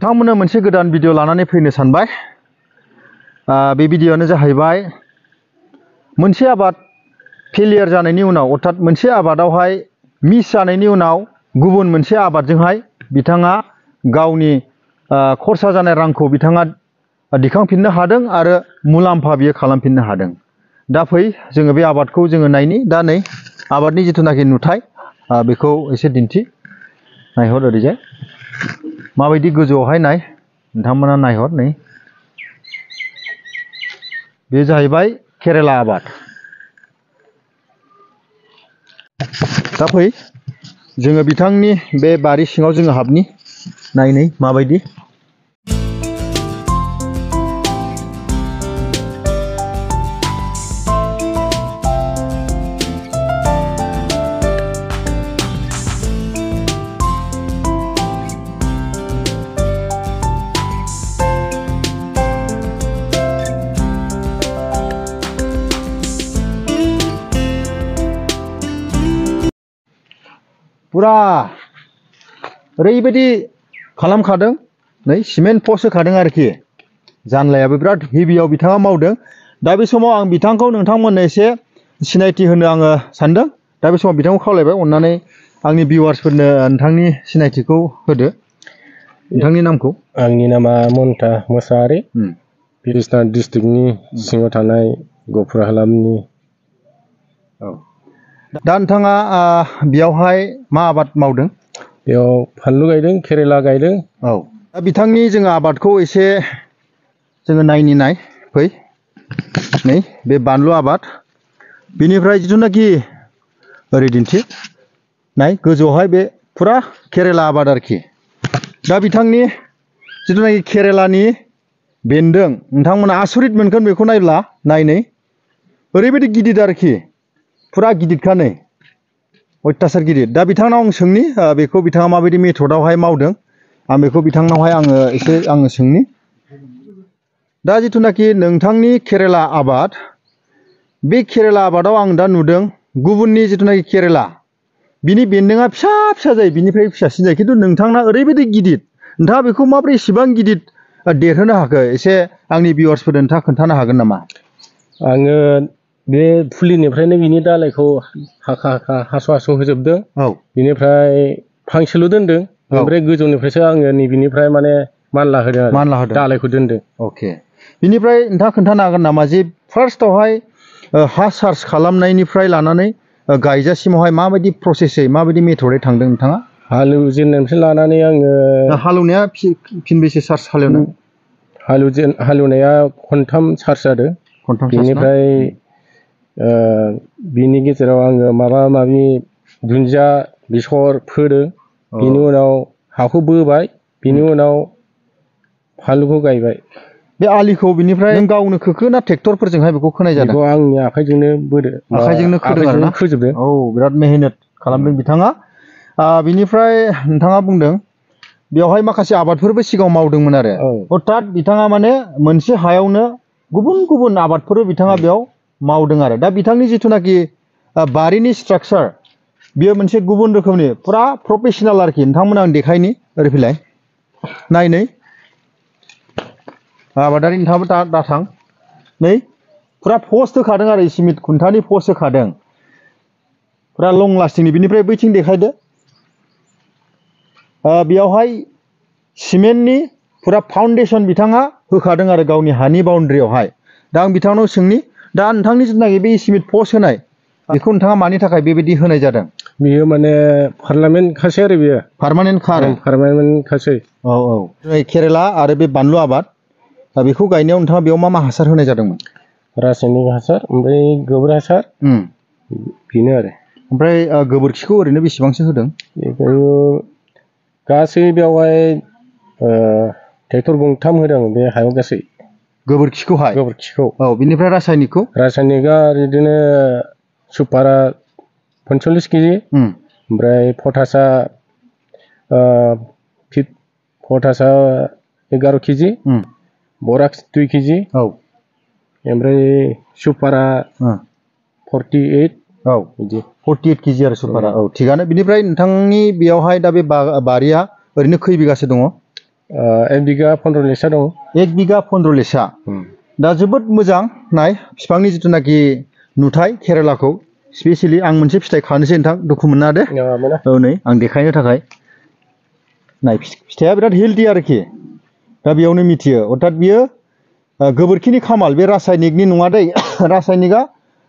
नोंथांमोननो मोनसे गोदान भिडिअ लानानै फैनो सानबाय। बे भिडिअआनो जाहैबाय मोनसे आबाद फेलियर जानायनि उनाव अर्थात मोनसे आबादावहाय मिस जानायनि उनाव गुबुन मोनसे आबादजोंहाय बिथाङा गावनि खरसा जानाय रांखौ बिथाङा दिखांफिननो हादों आरो मुलाम्फा बियो खालामफिननो हादों। दा फै जोङो बे आबादखौ जोङो नायनि। दा नै आबादनि जिथुनाखि नुथाय बेखौ एसे दिन्थि। नायहर ओरैजाय माबायदि गोजौआवहाय नाय नोंथांमोना नायहर नै बे जाहैबाय केरेला आबाद। दा फै जोङो बिथांनि बे बारि सिङाव जोङो हाबनि नायनै माबायदि। पुरा ओरैबायदि खालामखादों नै सिमेन्ट पस्ट होखादों आरोखि। जानलायाबो बिराद हेभियाव बिथाङा मावदों। दा बे समाव आं बिथांखौ नोंथांमोननो एसे सिनायथि होनो आङो सानदों। दा बे समाव बिथांखौ खावलायबाय अननानै आंनि भिउवार्सफोरनो नोंथांनि सिनायथिखौ होदो। नोंथांनि नामखौ? आंनि नामा मन्टा मोसाहारि। बिसनाथ डिस्ट्रिक्टनि सिङाव थानाय गफुर हालामनि। दा नोंथाङा बेयावहाय मा आबाद मावदों? बेयाव फानलु गायदों, केरेला गायदों। दा बिथांनि जोङो आबादखौ एसे जोङो नायनि। नाय फै नै बे बानलु आबाद। बेनिफ्राय जिथुनाखि ओरै दिन्थि नाय गोजौआवहाय बे फुरा केरेला आबाद आरोखि। दा बिथांनि जिथुनाखि केरेलानि बेन्दों नोंथांमोना आसरित मोनगोन बेखौ नायब्ला। नायनै ओरैबायदि गिदिर आरोखि फुरा गिदिरखा नै अयथासार गिदिर। दा बिथांनाव आं सोंनि बेखौ बिथाङा माबायदि मेथडआवहाय मावदों आं बेखौ बिथांनावहाय आङो सोंनि। दा जिथुनाखि नोंथांनि केरेला आबाद बे केरेला आबादाव आं दा नुदों गुबुननि जिथुनाखि केरेला बिनि बेन्दोंआ फिसा फिसा जायो, बिनिफ्राय फिसासिन जायो, खिन्थु नोंथांना ओरैबायदि गिदिर। नोंथाङा बेखौ माबोरै इसिबां गिदिर देरहोनो हाखो एसे आंनि भिउवार्सफोरनो नोंथाङा खोन्थानो हागोन नामा? आङो बे फुलिनिफ्रायनो बिनि दालायखौ हाखा हास' होजोबदों। बिनिफ्राय फांसेल' दोनदों। ओमफ्राय गोजौनिफ्रायसो आङो नैबेनिफ्राय माने मानला होदों आरो दालायखौ दोनदों। अके। बिनिफ्राय नोंथाङा खोन्थानो हागोन नामा जे फार्स्टआवहाय हा सार्च खालामनायनिफ्राय लानानै गायजासिमावहाय माबायदि प्रसेसै माबायदि मेथडै थांदों नोंथाङा? हालेवजेननायनिफ्राय लानानै आङो हालेवनाया फिनबेसे सार्च हालेवनाय? हालेवनाया खनथाम सार्च जादों। बेनिफ्राय बिनि गेजेराव आङो माबा माबि दुन्दिया बेसर फोदों। बिनि उनाव हाखौ बोबाय, बिनि उनाव फानलुखौ गायबाय। बे आलिखौ बिनिफ्राय नों गावनो खोखो ना ट्रेक्टरफोरजोंहाय बेखौ खोनाय जादों? बेखौ आंनि आखाइजोंनो बोदों। आखाइजोंनो खोदों आरोना? खोजोबदों। औ बिराद मेहनत खालामदों बिथाङा। बिनिफ्राय नोंथाङा बुंदों बेवहाय माखासे आबादफोरबो सिगाङाव मावदोंमोन आरो। अर्थात बिथाङा माने मोनसे हायावनो गुबुन गुबुन आबादफोर बिथाङा बेयाव मावदों आरो। दा बिथांनि जिथुनाखि बारिनि स्ट्राक्चार बियो मोनसे गुबुन रोखोमनि फुरा प्रफेसनेल आरोखि। नोंथांमोना आं देखायनि ओरै फैलाय नायनै आबादारि नोंथाङाबो दाथां नै फुरा पस्ट होखादों आरो सिमेन्ट खुन्थानि पस्ट होखादों फुरा लं लास्टिंनि। बिनिफ्राय बैथिं देखायदो बेयावहाय सिमेन्टनि फुरा फाउन्डेसन बिथाङा होखादों आरो गावनि हानि बाउन्ड्रियावहाय। दा आं बिथांनाव सोंनि दा नोंथांनि जिथुनाखि बे सिमेन्ट पस्ट होनाय बेखौ नोंथाङा मानि थाखाय बेबायदि होनाय जादों? बियो माने पार्मानेन्ट खासै आरो बियो। पार्मानेन्ट खा आरो? पार्मानेन्ट खासै। औ। केरेला आरो बे बानलु आबाद बेखौ गायनायाव नोंथाङा बेयाव मा मा हासार होनाय जादोंमोन? रासायनिक हासार ओमफ्राय गोबोर हासार बेनो आरो। ओमफ्राय गोबोरखिखौ ओरैनो बेसेबांसो होदों? बेखौ गासै बेवहाय ट्रेक्टर गंथाम होदों बे हायाव गासै। गोबोरखिखौहाय? गोबोरखिखौ। औ। बिनिफ्राय रासायनिकखौ? रासायनिकआ बिदिनो सुपारा 45 केजि। ओमफ्राय पटासआ 11 केजि। बराक्स 2 केजि। ओमफ्राय सुपारा 48। औ बिदि 48 केजि आरो सुपारा। औ थिगानो। बिनिफ्राय नोंथांनि बेयावहाय दा बे बारिया ओरैनो खै बिगासो दङ? 1 बिगा 15 लिसा दं 1 बिगा 15 लिसा दा जोबोद मोजां नाय बिफांनि जिथुनाखि नुथाय केरेलाखौ स्पेशली आं मोनसे फिथाइ खानोसै नोंथां दुखु मोनना दे औ नै आं देखायनो थाखाय नाय फिथाइया बिराद हेल्दी आरोखि दा बेयावनो मिथियो अर्थात बियो गोबोरखिनि खामाल बे रासायनिकनि नङा दै रासायनिकआ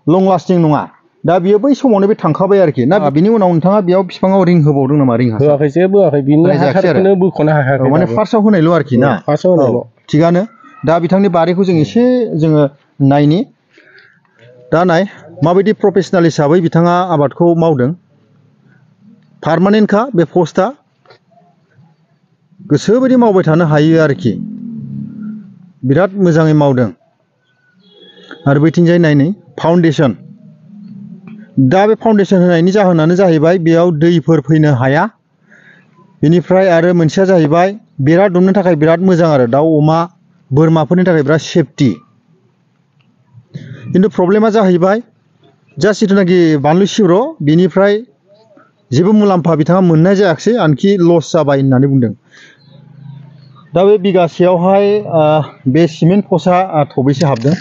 लं लास्टिं नङा दा बियो बै समावनो बे थांखाबाय आरोखि ना बिनि उनाव नोंथाङा बेयाव बिफाङाव रिं होबावदों नामा रिं हासार होआखै जेबो होआखै बिनि हासारखौनो बोख'नो हायाखै माने फार्स्टआव होनायल' आरोखि ना फार्स्टआव होनायल' थिगानो दा बिथांनि बारिखौ जों एसे जोङो नायनि दा नाय माबायदि प्रफेसनेल हिसाबै बिथाङा आबादखौ मावदों पार्मानेन्टखा बे पस्टआ गोसोबायदि मावबाय थानो हायो आरोखि बिराद मोजाङै मावदों आरो बैथिंजाय नायनै फाउन्डेसन दा बे फाउन्डेसन होनायनि जाहोनानो जाहैबाय बेयाव दैफोर फैनो हाया बेनिफ्राय आरो मोनसेया जाहैबाय बेरा दुमनो थाखाय बिराद मोजां आरो दाउ अमा बोरमाफोरनि थाखाय बिराद सेफटि खिन्थु प्रब्लेमा जाहैबाय जास्ट जिथुनाखि बानलु सिब्र' बेनिफ्राय जेबो मुलाम्फा बिथाङा मोननाय जायाखिसै आनखि लस जाबाय होननानै बुंदों दा बे बिगासेयावहाय बे सिमेन्ट पस्टआ थबैसे हाबदों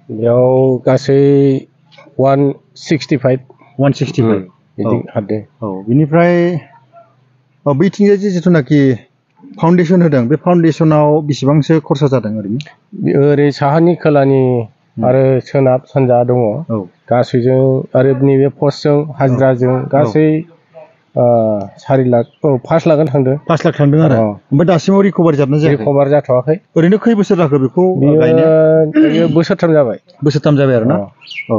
बेयाव गासै 165 बिदि हाबदों औ बिनिफ्राय बैथिंजाय जिथुनाखि फाउन्डेसन होदों बे फाउन्डेसनाव बेसेबांसो खरसा जादों ओरैनो ओरै साहानि खोलानि आरो सोनाब सानजा दङ गासैजों आरो नैबे पस्टजों हाजिराजों गासै 4 लाख 5 लाखआनो थांदों 5 लाख थांदों आरो ओमफ्राय दासिमाव रिकभारि जादोंना जायाखै रिकभार जाथ'वाखै ओरैनो खै बोसोर जाखो बेखौ गायनाया बोसोरथाम जाबाय आरो ना औ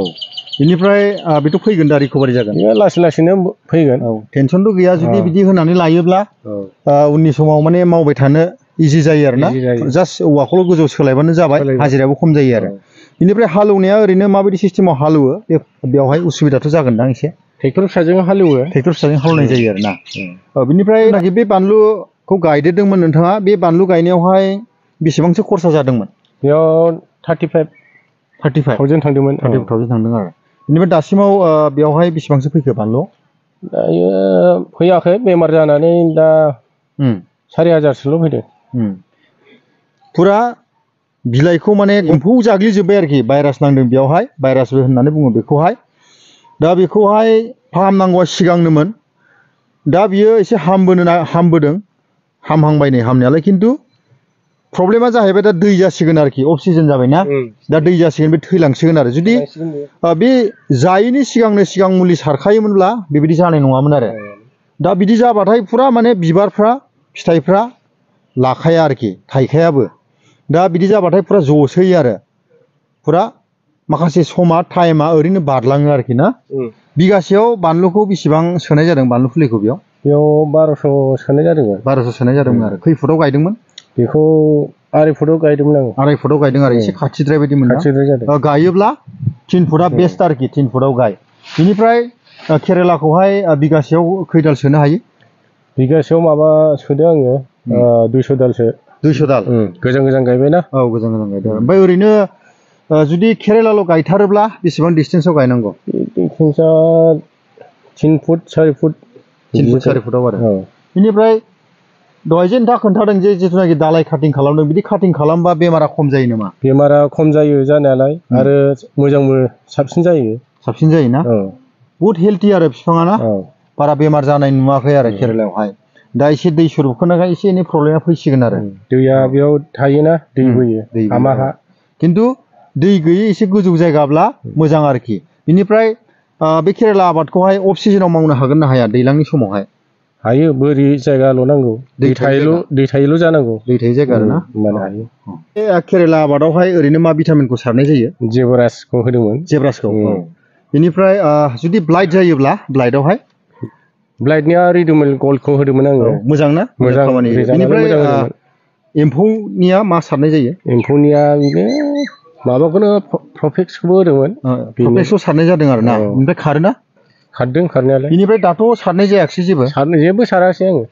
बेनिफ्राय बेथ' फैगोन दा रिकभारि जागोन लासै लासैनो फैगोन टेनसनथ' गैया जुदि बिदि होनानै लायोब्ला उननि समाव माने मावबाय थानो इजि जायो आरो ना जास्ट औवाखौल' गोजौ सोलायबानो जाबाय हाजिरायाबो खम जायो आरो बेनिफ्राय हालौनाया ओरैनो माबायदि सिस्टेमाव हालौवो बेवहाय उसुबिदाथ' जागोनदां एसे ट्रेक्टर फिसाजों हालेवो ट्रेक्टर फिसाजों हालेवनाय जायो आरो ना बिनिफ्राय बे बानलुखौ गायदेरदोंमोन नोंथाङा बे बानलु गायनायावहाय बेसेबांसो खरसा जादोंमोन बेयाव 35,000 थांदोंमोन 35,000 थांदों आरो बेनिफ्राय दासिमाव बेवहाय बेसेबांसो फैखो बानलु दायो फैयाखै बेमार जानानै दा 4,000सोल' फैदों फुरा बिलाइखौ माने एम्फौ जाग्लिजोब्बाय आरोखि भाइरास नांदों बेयावहाय भाइरासबो होननानै बुङो बेखौहाय दा बेखौहाय फाहामनांगौआ सिगांनोमोन दा बियो एसे हामबोदों हामहांबाय नै हामनायालाय खिन्थु प्रब्लेमा जाहैबाय दा दै जासिगोन आरोखि अफ सिजन जाबायना दा दै जासिगोन बे थैलांसिगोन आरो जुदि बे जायैनि सिगां मुलि सारखायोमोनब्ला बेबायदि जानाय नङामोन आरो दा बिदि जाबाथाय फुरा माने बिबारफ्रा फिथाइफ्रा लाखाया आरोखि थाइखायाबो दा बिदि जाबाथाय फुरा जसै आरो फुरा माखासे समा टाइमा ओरैनो बारलाङो आरोखि ना बिगासेयाव बानलुखौ बेसेबां सोनाय जादों बानलु फुलिखौ बेयाव 1200 सोनाय जादोंमोन 1200 सोनाय जादोंमोन आरो खै फुटाव गायदोंमोन बेखौ 2.5 फुटाव गायदोंमोन आं 2.5 फुटाव गायदों आरो एसे खाथिद्राय बायदि मोनदों गायोब्ला 3 फुटआ बेस्ट आरोखि 3 फुटाव गाय बेनिफ्राय केरेलाखौहाय बिगासेयाव खैदाल सोनो हायो बिगासेयाव माबा सोदों आङो 200 दालसो 200 दाल गोजान गायबायना औ गोजान गायदों ओमफ्राय ओरैनो जुदि केरेलाल' गायथारोब्ला बेसेबां डिसटेन्सआव गायनांगौ डिसटेन्सआ 3 फुट 4 फुट 3 फुट 4 फुटाव आरो बेनिफ्राय दहाय जे नोंथाङा खोन्थादों जे जिथुनाखि दालाय काटिं खालामदों बिदि काटिं खालामबा बेमारा खम जायो नामा बेमारा खम जायो जानायालाय आरो मोजांबो साबसिन जायोना बहुद हेल्थि आरो बिफाङा ना बारा बेमार जानाय नुवाखै आरो केरेलायावहाय दा एसे दै सुरुबखोनाखाय एसे एनै प्रब्लेमा फैसिगोन आरो दैया बेयाव थायोना दै बोयो हामा हा खिन्थु दै गैयै एसे गोजौ जायगाब्ला मोजां आरोखि बेनिफ्राय बे केरेला आबादखौहाय अफ सिजनाव मावनो हागोन ना हाया दैज्लांनि समावहाय हायो बोरि जायगाल' नांगौ दै थायोल' जानांगौ दै थायै जायगा आरोना होमबानो हायो बे केरेला आबादावहाय ओरैनो मा भिटामिनखौ सारनाय जायो जेबरासखौ होदोंमोन जेबरासखौ बेनिफ्राय जुदि ब्लाइट जायोब्ला ब्लाइटआवहाय ब्लाइटनिया रिडुमेल गल्डखौ होदोंमोन आङो मोजां ना मोजां खामानि बेनिफ्राय एम्फौनिया मा सारनाय जायो एम्फौनिया बिनो माबाखौनो प्रफेक्सखौबो होदोंमोन प्रफेक्सखौ सारनाय जादों आरो ना ओमफ्राय खारोना खारदों खारनायालाय बेनिफ्राय दाथ' सारनाय जायाखिसै जेबो साराखै आङो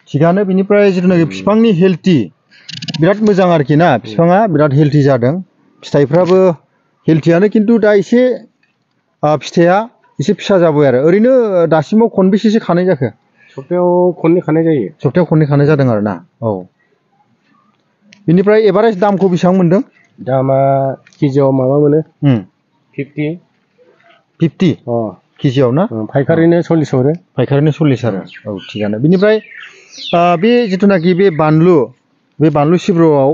थिगानो बेनिफ्राय जिथुनाखि बिफांनि हेल्थि बिराद मोजां आरोखि ना बिफाङा बिराद हेल्थि जादों फिथाइफ्राबो हेल्थियानो खिन्थु दा एसे फिथाइया एसे फिसा जाबाय आरो ओरैनो दासिमाव खनबेसेसो खानाय जाखो सप्तायाव खननै खानाय जायो। सप्तायाव खननै खानाय जादों आरो ना। औ बिनिफ्राय एभारेज दामखौ बेसेबां मोनदों? दामा केजियाव माबा मोनो 50 केजियाव ना? फायखारिनो 40 हरो। फायखारिनो 40 आरो औ थिगानो। बिनिफ्राय बे जिथुनाखि बे बानलु सिब्रुआव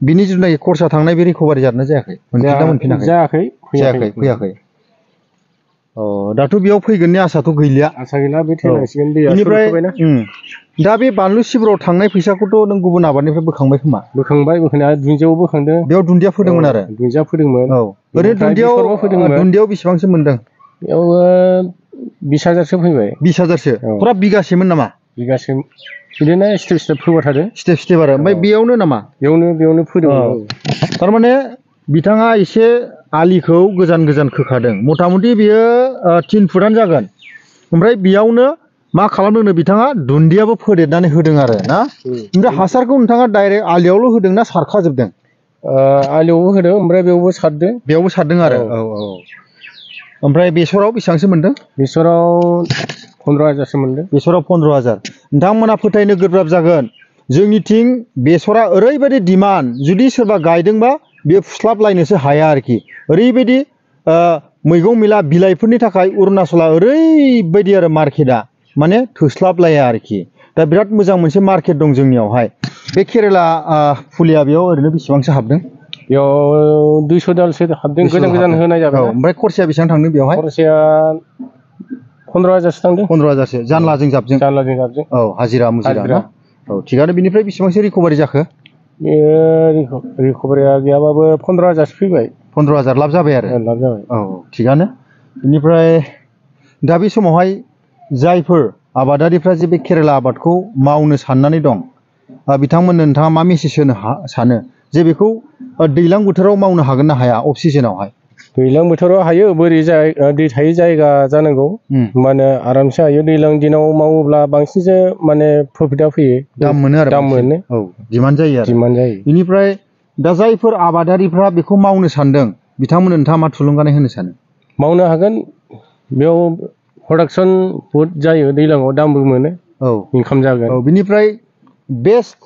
बिनि जिथुनाखि खरसा थांनाय बे रिकभारि जादोंना जायाखै? मोनफिनदोंना मोनफिनाखै? फैयाखै। दाथ' बेयाव फैगोननि आसाथ' गैलिया। आसा गैला, बे थैलांसिगोन। बेनिफ्राय दा बे बानलु सिब्रुआव थांनाय फैसाखौथ' नों गुबुन आबादनिफ्राय बोखांबाय खोमा? बोखांनाया दुन्दियायाव बोखांदों। बेयाव दुन्दिया फोदोंमोन आरो? दुन्दिया फोदोंमोन। औ ओरैनो दुन्दियाव बेसेबांसो मोनदों? बेयाव 20,000सो फैबाय। 20,000सो? फुरा बिगासेमोन नामा? बिगासे बिदिनो स्टेप फोबाय थादों। स्टेप आरो ओमफ्राय बेयावनो नामा? बेयावनो फोदोंमोन। थारमाने बिथाङा एसे आलिखौ गोजान खोखादों। मथा मथि बेयो 3 फुटानो जागोन। ओमफ्राय बेयावनो मा खालामदोंनो बिथाङा दुन्दियाबो फोदेरनानै होदों आरो ना? ओमफ्राय हासारखौ नोंथाङा डाइरेक्ट आलियावल' होदों ना सारखाजोबदों? आलियावबो होदों, ओमफ्राय बेयावबो सारदों। बेयावबो सारदों आरो? औ। ओमफ्राय बेसराव बेसेबांसो मोनदों? बेसराव 15,000सो मोनदों। बेसराव 15,000। नोंथांमोना फोथायनो गोब्राब जागोन, जोंनिथिं बेसरा ओरैबायदि डिमान्ड, जुदि सोरबा गायदोंबा बेयो फुस्लाबलायनोसो हाया आरोखि। ओरैबायदि मैगं मैला बिलाइफोरनि थाखाय अरुणाचला ओरैबायदि आरो मार्केटआ माने थोस्लाबलाया आरोखि। दा बिराद मोजां मोनसे मार्केट दं जोंनियावहाय। बे केरेला फुलिया बेयाव ओरैनो बेसेबांसो हाबदों? बेयाव 200 दालसो हाबदों। गोजान होनाय जाबाय। ओमफ्राय खरसाया बेसेबां थांदों बेवहाय? खरसाया 15,000सो थांदों। 15,000सो जानलाजों जाबजों? औ, हाजिरा मुजिरा ना? औ थिगानो। बिनिफ्राय बेसेबांसो रिकभारि जाखो? रिकभारिया गैयाबाबो 15,000सो फैबाय। 15,000 लाब जाबाय आरो? लाब जाबाय। औ थिगानो। बेनिफ्राय दा बे समावहाय जायफोर आबादारिफ्रा जे बे केरेला आबादखौ मावनो साननानै दं, बिथांमोननो नोंथाङा मा मेसेज होनो सानो जे बेखौ दैज्लां बोथोराव मावनो हागोन ना हाया, अफ सिजोनावहाय? दैज्लां बोथोराव हायो। बोरै दै थायै जायगा जानांगौ, होमबानो आरामसे हायो। दैज्लां दिनाव मावोब्ला बांसिनसो माने प्रफिटआ फैयो। दाम मोनो आरो? दाम मोनो। औ, डिमान्ड जायो आरो? डिमान्ड जायो। बेनिफ्राय दा जायफोर आबादारिफ्रा बेखौ मावनो सानदों, बिथांमोननो नोंथाङा मा थुलुंगानाय होनो सानो? मावनो हागोन। बेयाव प्रडाक्सन बहुद जायो। दैज्लाङाव दामबो मोनो। औ, इनकाम जागोन। औ, बिनिफ्राय बेस्ट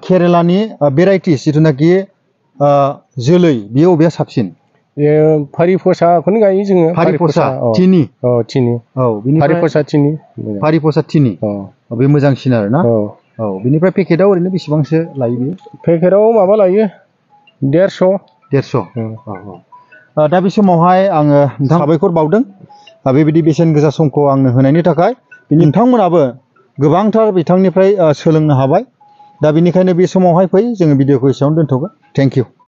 केरेलानि भेराइटिस जिथुनाखि जोलै, बेयो बबेया साबसिन? फारिपसाखौनो गायो जोङो। फारिपसा थिनि? थिनि। औ, फारिपसा थिनि। फारिपसा थिनि? बे मोजांसिन आरो ना? औ। बिनिफ्राय पेकेटआव ओरैनो बेसेबांसो लायो बेयो? पेकेटआव माबा लायो 150। 150? औ। दा बे समावहाय आङो साबायखर बावदों बेबायदि बेसेन गोसा समखौ आंनो होनायनि थाखाय। नोंथांमोनाबो गोबांथार बिथांनिफ्राय सोलोंनो हाबाय। दा बेनिखायनो बे समावहाय फै, जोङो भिडिअखौ एसेयावनो दोनथ'गोन। Thank you.